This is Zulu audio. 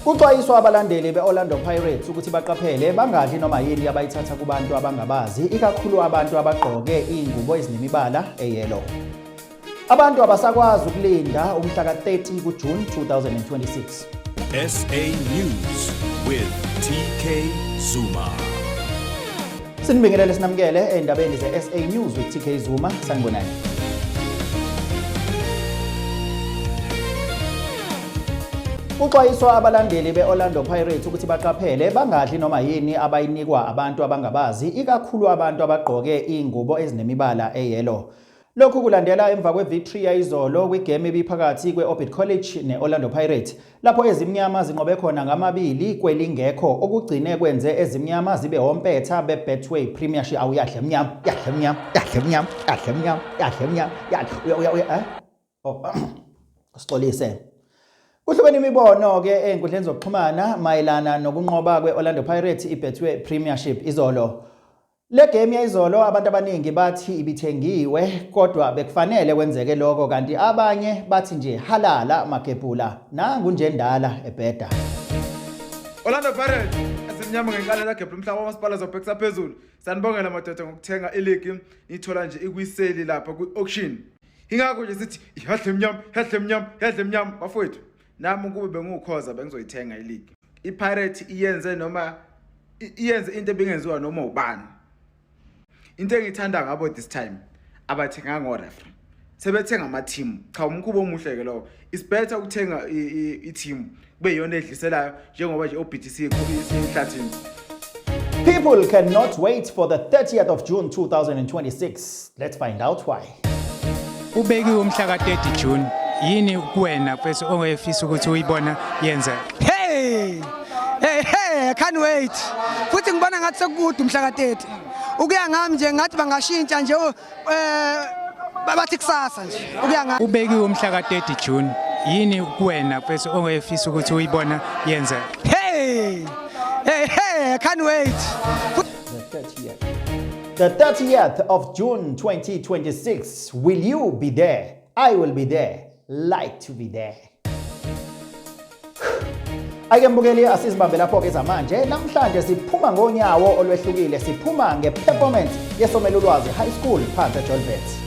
Kuxwayiswa abalandeli be-Orlando Pirates ukuthi baqaphele bangadli noma yini abayithatha kubantu abangabazi, ikakhulu abantu abagqoke iy'ngubo ezinemibala eyellow. Abantu abasakwazi ukulinda umhla ka-30 kuJune 2026. SA News with TK Zuma. Sinibingelele sinamukele endabeni ze-SA News with TK Zuma. Sanibonani. Kuxwayiswa abalandeli be-Orlando Pirates ukuthi baqaphele bangadli noma yini abayinikwa abantu abangabazi, ikakhulu abantu abagqoke iy'ngubo ezinemibala eyellow. Lokhu kulandela emva kwe-victory yayizolo kwigame ebiphakathi kwe-Orbit College ne-Orlando Pirates, lapho ezimnyama zinqobe khona ngamabili kwelingekho, okugcine kwenze ezimnyama zibe ompetha be-Betway Premiership. Awu yadla emnyama, yadla emnyama, yadla emnyama, yadla emnyama, yadla emnyama, yadla uya uya uya eh? Oh, sixolise. Kuhlukene imibono-ke ey'nkundleni zokuxhumana mayelana nokunqoba kwe-Orlando Pirates i-Betway Premiership izolo. Le game yayizolo abantu abaningi bathi ibithengiwe kodwa bekufanele kwenzeke lokho kanti abanye bathi nje halala magebhula nangu nje ndala ebheda. Orlando Pirates esimnyama ngenkani lagebhula umhlaba wamasipala zobhekisa phezulu. Sanibongela madoda ngokuthenga iligi nithola nje ikwiseli lapha kwi-auction. Ingakho nje sithi yadle mnyama, yadle mnyama, yadle mnyama bafowethu. Nami kube bengiwukhoza bengizoyithenga iligi. IPirates iyenze noma iyenze into ebingenziwa noma ubani. Into engithanda ngabo this time abathenganga ngo-referee. Sebethenga ama-team. Cha umkhuba omuhle ke lowo. It's better ukuthenga i-team kube iyona edliselayo njengoba nje o-BTC isehlathini. People cannot wait for the 30th of June 2026. Let's find out why. Ubekiwe umhla ka-30 June. Yini kuwena mfethu ongefisa ukuthi uyibona yenzeka? Hey! Hey hey, I can't wait. Futhi ngibona ngathi sekukude umhla ka-30. Ukuya ngami nje ngathi bangashintsha nje eh bathi kusasa nje. Ukuya ngami. Ubekiwe umhla ka-30 June. Yini kuwena mfethu ongefisa ukuthi uyibona yenzeka? Hey! Hey hey, I can't wait. The 30th. The 30th of June 2026. Will you be there? I will be there. Like to be there. Ake mbukeli asizibambe lapho-ke zamanje. Namhlanje siphuma ngonyawo olwehlukile, siphuma nge-performance yeSomelulwazi High School phansi eJohnbet.